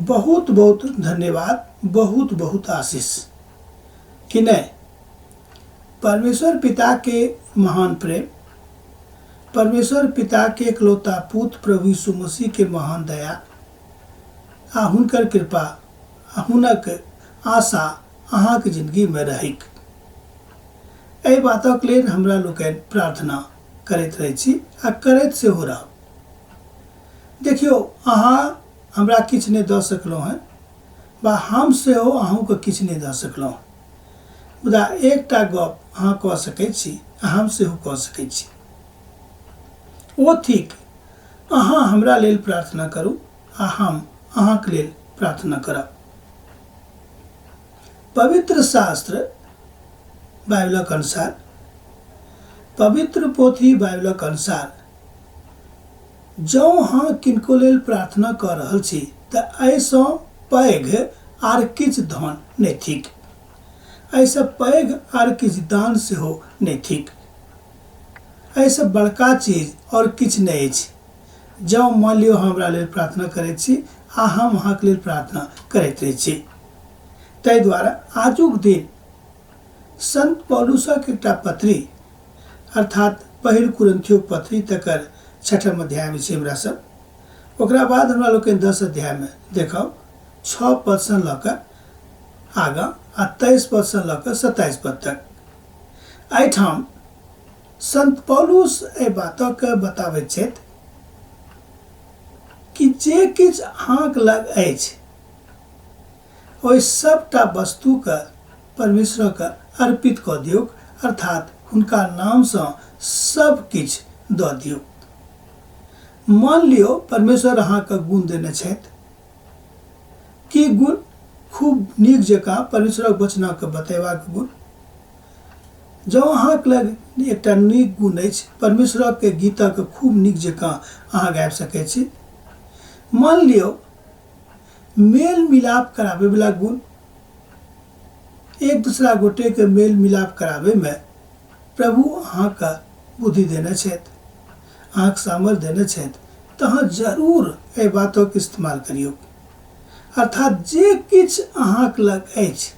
बहुत बहुत धन्यवाद, बहुत बहुत आशीष। कि नहि? परमेश्वर पिता के महान प्रेम, परमेश्वर पिता के इकलौता पुत्र प्रभु यीशु मसीह के महान दया आ हुनकर कृपा आ हुनक आशा अहाँके जिंदगी में रहैक, एहि बातक लेल हमरा लोकनि प्रार्थना करैत रहै छी आ करैत सेहो रहब। देखियौ, अहाँ हमरा किछु नहि दऽ सकलहुँ हेँ वा हम सेहो अहूँके किछु नहि दऽ सकलहुँ, मुदा एकटा गप अहाँ कऽ सकै छी आ हम सेहो कऽ सकै छी, ओ थिक अहाँ हमरा लेल प्रार्थना करू आ हम अहाँके लेल प्रार्थना करब। पवित्र शास्त्र बाइबलक अनुसार, पवित्र पोथी बाइबलक अनुसार जँ अहाँ किनको लेल प्रार्थना कऽ रहल छी तऽ एहिसँ पैघ आर किछु धन नहि थिक, एहिसँ पैघ आर किछु दान सेहो नहि थिक, एहिसँ बड़का चीज आओर किछु नहि अछि। जँ मान लियौ हमरा लेल प्रार्थना करैत छी आ हम अहाँके लेल प्रार्थना करैत रहै छी। ताहि दुआरे आजुक दिन संत पौलुसक एकटा पत्री अर्थात पहिल कुरिन्थियो पत्री तकर छठम अध्यायमे छी हमरा सब। ओकरा बाद हमरा लोकनि 10 अध्यायमे देखब 6 पदसँ लऽ कऽ आगाँ आ 23 पदसँ लऽ कऽ 27 पद तक। एहिठाम संत पौलुस एहि बातके बताबैत छथि कि जे किछु अहाँके लग अछि ओहि सबटा वस्तुके परमेश्वरके अर्पित कऽ दियौक, अर्थात हुनका नामसँ सब किछु दऽ दियौक। मान लियौ परमेश्वर अहाँके गुण देने छथि। की गुण? खूब नीक जकाँ परमेश्वरक वचनके बतेबाक गुण। जँ अहाँके लग एकटा नीक गुण अछि, परमेश्वरक गीतक खूब नीक जकाँ अहाँ गाबि सकै छी। मान लियौ मेल मिलाप कराबैवला गुण, एक दूसरा गोटेके मेल मिलाप कराबैमे प्रभु अहाँके बुद्धि देने छथि, अहाँके सामर्थ्य देने छथि, तऽ अहाँ जरूर एहि बातक इस्तेमाल करियौ। अर्थात जे किछु अहाँके लग अछि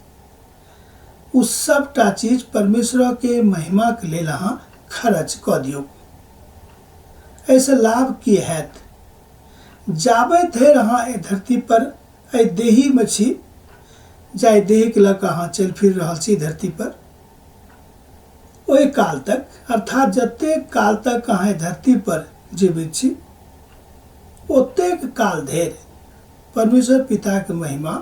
ओ सबटा चीज परमेश्वरके महिमाके लेल अहाँ खर्च कऽ दियौ। एहिसँ लाभ की हैत? जाबे धरि अहाँ एहि धरती पर एहि देहीमे छी, जाहि देहीके लऽ कऽ अहाँ चलि फिर रहल छी धरती पर, ओहि काल तक, अर्थात जतेक काल तक अहाँ एहि धरती पर जीवित छी ओतेक काल धरि परमेश्वर पिताके महिमा,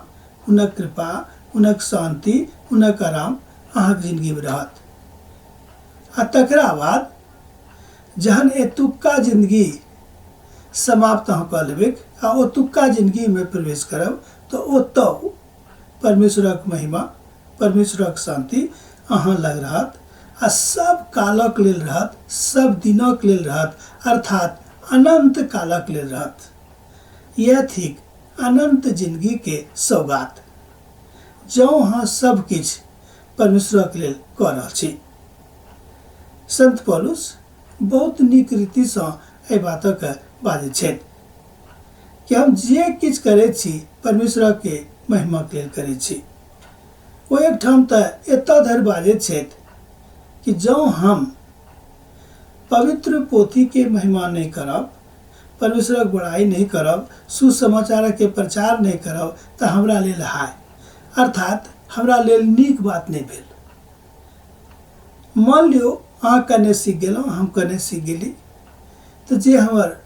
हुनक कृपा, हुनक शान्ति, हुनक आराम अहाँके जिंदगीमे रहत। आ तकरा बाद जहन एतुक्का जिंदगी समाप्त अहाँ कऽ लेबै आ ओतुक्का जिंदगीमे प्रवेश करब तऽ ओतऽ परमेश्वरक महिमा, परमेश्वरक शान्ति अहाँ लग रहत आ सब कालक लेल रहत, सब दिनक लेल रहत, अर्थात अनंत कालक लेल रहत। यह थिक अनंत जिंदगी के सौगात, जँ अहाँ सब किछु परमेश्वरक लेल कऽ रहल छी। संत पौलुस बहुत नीक रीतिसँ एहि बातक बाजैत छथि कि हम जे किछु करैत छी परमेश्वरके महिमाके लेल करैत छी। ओ एकठाम तऽ एतऽ धरि बाजैत छथि कि जँ हम पवित्र पोथीके महिमा नहि करब, परमेश्वरक बड़ाई नहि करब, सुसमाचारके प्रचार नहि करब तऽ हमरा लेल हाय, अर्थात हमरा लेल नीक बात नहि भेल। मान लियौ अहाँ कने सीख गेलहुँ, हम कने सीख गेली, तऽ जे हमर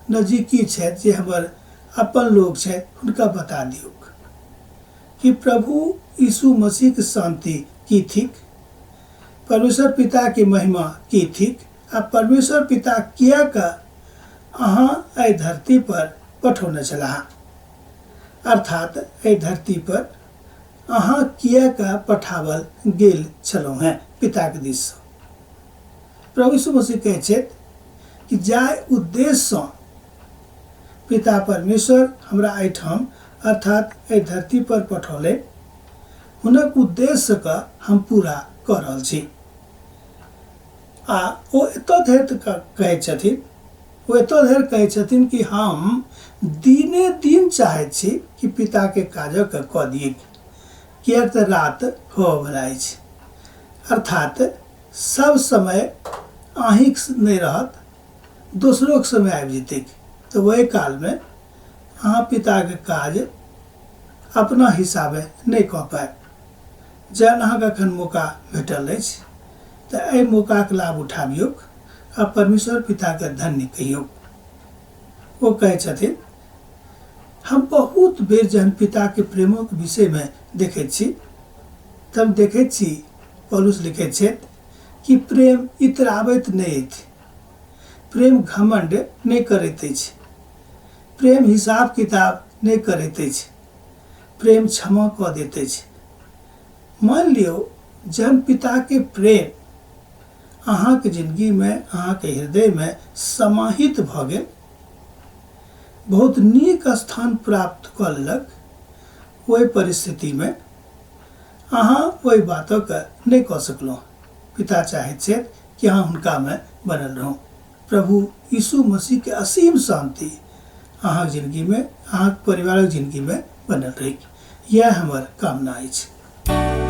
नजदीकी छथि, जे हमर अपन लोग छथि, हुनका बता दियौक कि प्रभु यीशु मसीहके शान्ति की थिक, परमेश्वर पिताके महिमा की थिक आ परमेश्वर पिता किएक अहाँ एहि धरती पर पठौने छलाह, अर्थात एहि धरती पर अहाँ किएक पठावल गेल छलहुँ हेँ पिताके दिससँ। प्रभु यीशु मसीह कहै छथि कि जाहि उद्देश्यसँ पिता परमेश्वर हमरा एहिठाम अर्थात एहि धरती पर पठौले, हुनक उद्देश्यके हम पूरा कऽ रहल छी। आ ओ एतऽ धरि कहै छथिन ओ एतऽ धरि कहै छथिन कि हम दिने दिन चाहैत छी कि पिताके काजक कऽ दियै, किएक तऽ रात होबऽवला अछि। अर्थात सब समय अहीँक नहि रहत, दोसरोके समय आबि जेतैक, तऽ ओहि कालमे अहाँ पिताके काज अपना हिसाबे नहि कऽ पायब। जहन अहाँके एखन मौका भेटल अछि तऽ एहि मौकाके लाभ उठाबियौक आ परमेश्वर पिताके धन्य कहियौक। ओ कहै छथिन, हम बहुत बेर जहन पिताके प्रेमक विषयमे देखैत छी तऽ हम देखैत छी, पौलुस लिखैत छथि कि प्रेम इतराबैत नहि अछि, प्रेम घमण्ड नहि करैत अछि, प्रेम हिसाब किताब नहि करैत अछि, प्रेम क्षमा कऽ दैत अछि। मानि लियौ जहन पिताके प्रेम अहाँके जिनगीमे, अहाँके हृदयमे समाहित भऽ गेल, बहुत नीक स्थान प्राप्त कऽ लेलक, ओहि परिस्थितिमे अहाँ ओहि बातके नहि कऽ सकलहुँ। पिता चाहैत छथि कि अहाँ हुनकामे बनल रहू। प्रभु यीशु मसीहके असीम शान्ति अहाँके जिनगीमे, अहाँके परिवारक जिनगीमे बनल रहै, इएह हमर कामना अछि।